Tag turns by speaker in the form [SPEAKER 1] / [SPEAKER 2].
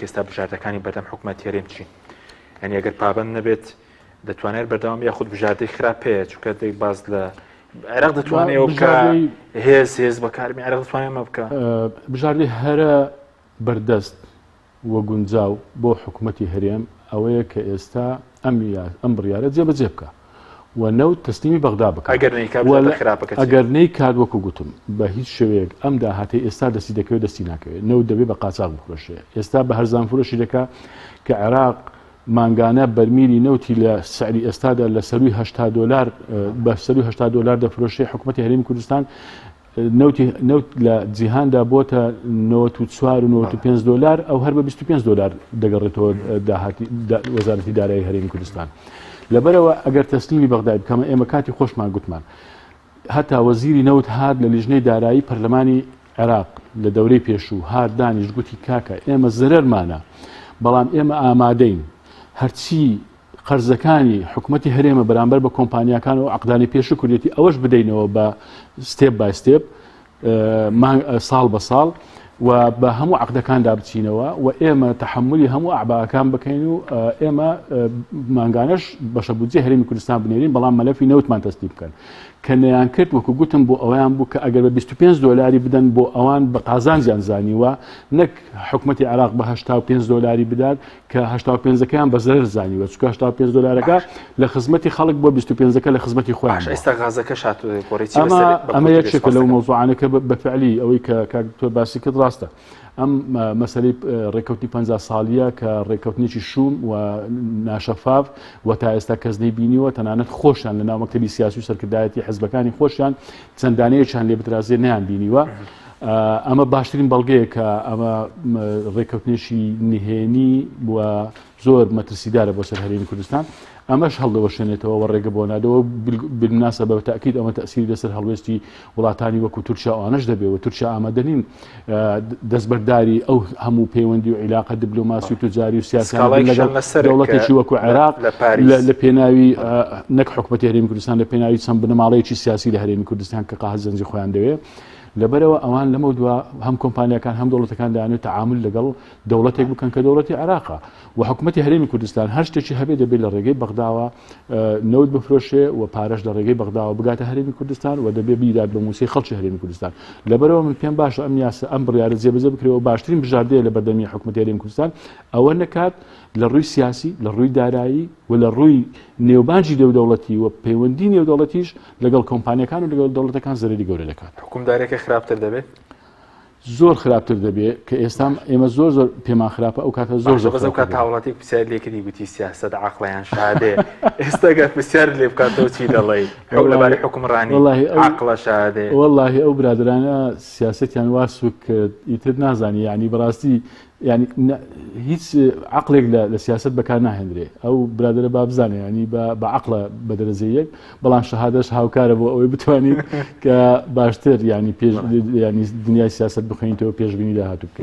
[SPEAKER 1] ئێستا بژاردەکانی بەردەم حکومەت هەرێم چین؟ یعنی ئەگەر پابند نەبێت دەتوانێت بەردەوام یاخود بژاردەی خراپ هەیە چونکە دەی باز لە عێراق دەتوانێت ئەوە بکا هێز هێز بەکارمی عێراق دەتوانێت ئەمە بکا
[SPEAKER 2] بژاردەی هەرە بەردەست و گونجاو بۆ حکومەتی هەرێم ئەوەیە کە ئێستا ئەم ئەم بڕیارە جێبەجێ بکا و نەوت تەسلیمی بەغدا بکات.
[SPEAKER 1] ئەگەر نەیکات بژاردە خراپەکە چییە؟
[SPEAKER 2] ئەگەر نەیکات وەکو گوتم بە هیچ شێوەیەک ئەم داهاتەی ئێستا دەستی دەکەوێت دەستی ناکەوێت. نەوت دەبێت بە قاچاغ بفرۆشرێ. ئێستا بە هەرزان فرۆشی دەکا کە عێراق مانگانە بەرمیلی نەوتی لە سعری ئێستادا لە سەروی 80 دۆلار بە سەروی 80 دۆلار دەفرۆشێ حکومەتی هەرێمی کوردستان نەوتی نەوت لە جیهاندا بۆتە 94 و 95 دۆلار ئەو هەر بە 25 دۆلار دەگەڕێتەوە داهاتی وەزارەتی دارایی هەرێمی کوردستان لەبەرەوە ئەگەر تەسلیمی بەغدای بکەمە ئێمە کاتی خۆشمان گوتمان هەتا وەزیری نەوت هات لە لیژنەی دارایی پەرلەمانی عێراق لە دەورەی پێشوو هات دانیشت گوتی کاکە ئێمە زەرەرمانە بەڵام ئێمە ئامادەین هەرچی قەرزەکانی حکومەتی هەرێمە بەرامبەر بە کۆمپانیاکان و عقدانی پێشوو کردێتی ئەوەش بدەینەوە بە step by step ساڵ بە ساڵ و بە هەموو عقدەکاندا بچینەوە و ئێمە تەحملی هەموو ئەعباکان بکەین و ئێمە مانگانەش بەشە بودجەی هەرێمی کوردستان بنێرین بەڵام مەلەفی نەوتمان تەسلیم بکەن کە نەیان کرد وەکو گوتم بۆ ئەویان بوو کە ئەگەر بە 25 دۆلاری بدەن بۆ ئەوان بە قازانجیان زانیوە نەک حکومەتی عێراق بە 85 دۆلاری بدات کە 85ەکەیان بە زەرەر زانیوە چونکە 85 دۆلارەکە لە خزمەتی خەڵک بۆ 25ەکە لە خزمەتی خۆیان
[SPEAKER 1] باش ئێستا غازەکە شاتۆ گۆڕی چی
[SPEAKER 2] ئەمە
[SPEAKER 1] بەسەر
[SPEAKER 2] ئەمە یەکێکە لەو مەوزوعانە کە بە فعلی ئەوەی کە کاک دکتۆر باسی کرد ڕاستە ئەم مەسەلەی ڕێککەوتنی 50 ساڵیە کە ڕێککەوتنێکی شوم و ناشەفاف و تا ئێستا کەس نەیبینیوە تەنانەت خۆشیان لە ناو مەکتەبی سیاسی و سەرکردایەتی حزبەکانی خۆشیان چەند دانەیەکیان لێ بترازێ نەیان بینیوە ئەمە باشترین بەڵگەیە کە ئەمە ڕێککەوتنێکی نهێنی و زۆر مەترسیدارە بۆ سەر هەرێمی کوردستان ئەمەش هەڵدەوەشێنێتەوە و ڕێگە بۆ نادەوە بالمناسبە بە تاکید ئەمە تەسیری لەسەر هەڵوێستی وڵاتانی وەکو تورکیا ئەوانەش دەبێ و تورکیا ئامادە نین دەستبەرداری ئەو هەموو پەیوەندی و عیلاقە دیبلۆماسی و تجاری و سیاسی لەگەڵ دەوڵەتێکی وەکو عێراق لە پێناوی نەک حکومەتی هەرێمی کوردستان لە پێناوی چەند بنەماڵەیەکی سیاسی لە هەرێمی کوردستان کە قاهر زەنجی خۆیان دەوێ لەبەرەوە ئەوان لەمە دوا هەم کۆمپانیەکان هەم دەوڵەتەکان دەیانەوێت تەعامل لەگەڵ دەوڵەتێک بکەن کە دەوڵەتی عێراقە و حکوومەتی هەرێمی کوردستان هەر شتێکی هەبێ دەبێت لە ڕێگەی بەغداوە نەوت بفرۆشێ و پارەش لە ڕێگەی بەغداوە بگاتە هەرێمی کوردستان و دەبێ بیدات بە مووچەی خەڵکی هەرێمی کوردستان لەبەرەوە من پێم باشە ئەم یاسا ئەم بڕیارە جێبەجێ بکرێ و باشترین بژاردەیە لە بەردەمی حکوومەتی هەرێمی کوردستان ئەوە نەکات لە ڕووی سیاسی لە ڕووی دارایی و لە ڕووی نێوبانجی نێودەوڵەتی و پەیوەندی نێودەوڵەتیش لەگەڵ کۆمپانیەکان و لەگەڵ دەوڵەتەکان زەرەری گەورە دەکات.
[SPEAKER 1] حوکمداریەکە خراپتر دەبێت؟
[SPEAKER 2] زۆر خراپتر دەبێ کە ئێستا ئێمە زۆر زۆر پێمان خراپە ئەو کاتە زۆر زۆر
[SPEAKER 1] بەس ئەو کات هاوڵاتیک پرسیار لێکردی گوتی سیاسەت عەقڵە یان شادێ ئێستا گەر پرسیار لێ بکاتەوە چی دەڵێی ئەو لەبارەی حوکمڕانی عەقڵە شادێ
[SPEAKER 2] وەڵاهی ئەو برادەرانە سیاسەتیان وا سوک کرد ئیتر نازانی یعنی بەڕاستی یانی هیچ عەقڵێک لە سیاسەت بەکار ناهێنرێ ئەو برادەرە با بزانێ ینی بە عەقڵە بە دەرەجە یەک بەڵام شەهادەش هاوکارە بۆ ئەوەی بتوانیت کە باشتر ینی پێش ینی دنیای سیاست بخوێنیتەوە پێشبینی داهاتوو بکەیت.